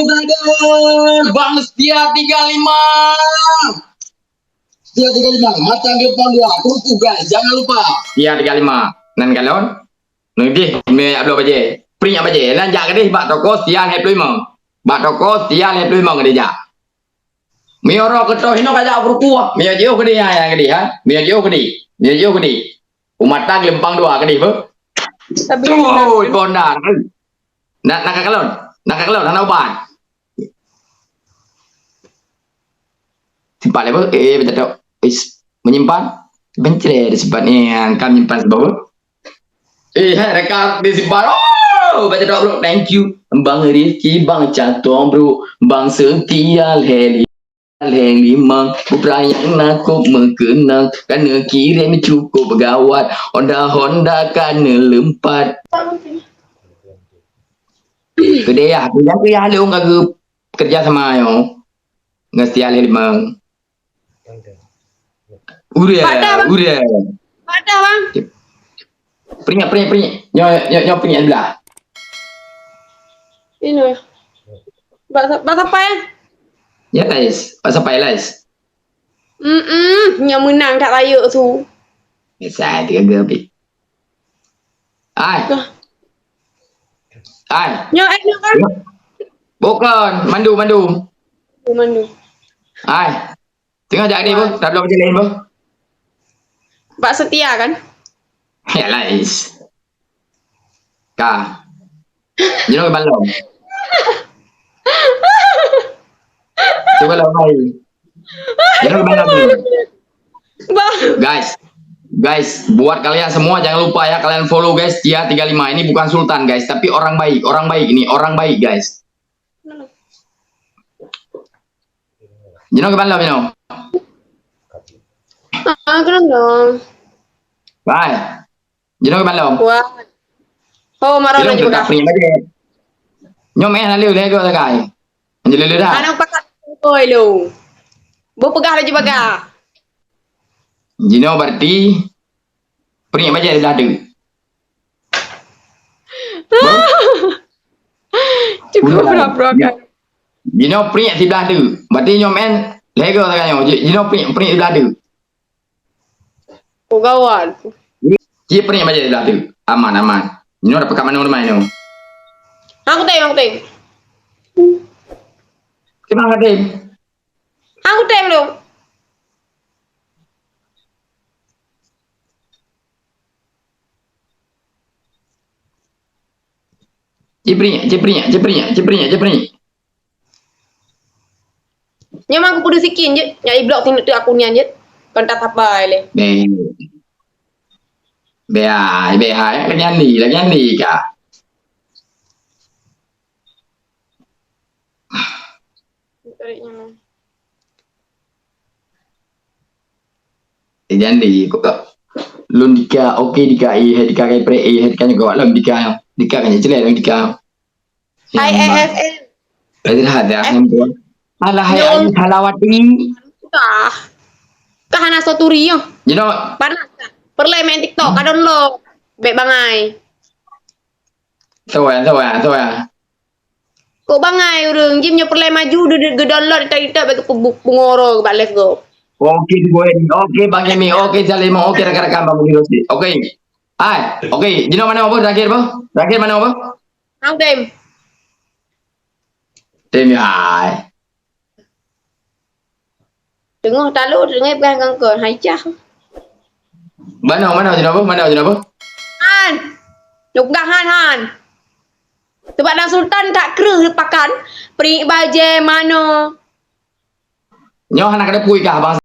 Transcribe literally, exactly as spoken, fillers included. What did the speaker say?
Brother, Bang Setia tiga lima. Setia tiga lima, Matang Gelombang dua. Tunggu, guys, jangan lupa. Setia tiga lima. Nan kalon. Nudih, mi yak bloe bajée. Print yak bajée. Nan jak keudeh bak toko Setia lhée ploh limong. Bak toko Setia lhée ploh limong keudeh jak. Miyuroe keutoh inoe ka jak u ruku. Miyuroe jiôh keudeh, ya, ya, keudeh, ha. Miyuroe jiôh keudeh. Miyuroe jiôh keudeh. U Matang Gelombang dua keudeh, beuh. Tapi Tuh, kan Honda. Nak, nak ka kalon. Nak ka kalon, hana ubat. Simpan lé, beuh. Eh, baca tok. Is, menyimpan. Bencre disimpan. Eh, kan nyimpan sebab, beuh. Eh, hai, reka disimpan. Oh, baca tok, bro. Thank you. Bang Rifki, Bang Catong, bro. Bang Setia, Heli. Lhée limong, buprayang na kop meukeunong, ka neukirém cukôp gawat, honda-honda ka neuleumpat. Keudeh yah, keudeh yah lôn ka geukeureuja sama nyoe. Ngon Setia lhée limong. Udah, Pada, Bang. Udah. Pada, Bang. Pringat, pringat, pringat. Nyoe, nyoe, nyoe pringat blah. Inoe. Bak sa-, bak sapai, eh? Ya, Lais. Bak sapai, Lais. Mm-mm, nyoe meunang that rayeuk su. Biasa tiga gabi. Ai. Dah. Ai. Nyoe, eh, nyoe kan? Bukan, mandu, mandu. Oh, mandu. Ai. Tengah jak ni, beuh. Dah belum jalan, beuh. Bak Setia, kan? Ya, Lais. Ka. Jinoe keuban lom. Cuba lom, hai. Jinoe keuban lom ni. Bah. Guys, guys, buat kalian semua jangan lupa ya, kalian follow guys, Setia tiga lima. Ini bukan sultan guys, tapi orang baik, orang baik ini, orang baik guys. Jinoe keuban lom, jinoe. Ah, keuban lom. Bye. Jinoe keuban lom. Wah. Oh, marah laju peugah. Nyoe meh lalu lego sagai. Anjir lelu dah. Anak pakat koi lu. Beupeugah laju peugah. Jinoe berarti pringat bajée siblah teuk. Cukup pura-pura kan. Jinoe pringat siblah teuk. Berarti nyoe meh lego sagai nyoe. Jinoe pringat, pringat siblah teuk. Oh, gawat. Cit pringat bajée siblah teuk. Aman, aman. Nyoe dah peugah manoe teuma nyoe. Aku tem, aku tem. Kenapa tem? Aku tem dong. Cit pringat, cit pringat, cit pringat, cit pringat, cit pringat. Nyoe mah kupeuduek sikin jeuet, nyang iblok sineuk teuk aku nyan jeuet. Kon tatap bai lé. Beh. Beh ai, beh ai, lagèe nyan ni, lagèe nyan ni ka. Eh, jadi, kok tak? Lôn dika, oke dika, eh, hai dika kai prek, eh, hai dika nyoe lôn dika. Dika kan jelek lôn dika. I S S N. Ada ada yang buat. Alah, hai Ayu Halawati. Kah. Kah hana soturi yo. You know. Panas kah? Perlé main TikTok, ka download. Bek bangai. Sawa, sawa, sawa. Kok bangai ureueng, jim nyoe perlé maju, de-, de-, geudownload TikTok bagi pe-, pengoro bak live go. Oke, Boy. Oke, Bang Emi. Oke, Salimo. Oke, rakan-rakan Bang Budi Rosi. Oke. Hai, oke. Jinoe mana apa? Terakhir apa? Terakhir mana apa? Hang tem. Tem ya, hai. Teungoh talo, teungoh peugah ngon kon, hai cah. Mana, mana jinoe apa? Mana jinoe apa? Han. Nyoe peugah han, han. Sebab na sultan tak kreuh pakan, prik bajée mano. Nyoe hana kada pui kah, Bang?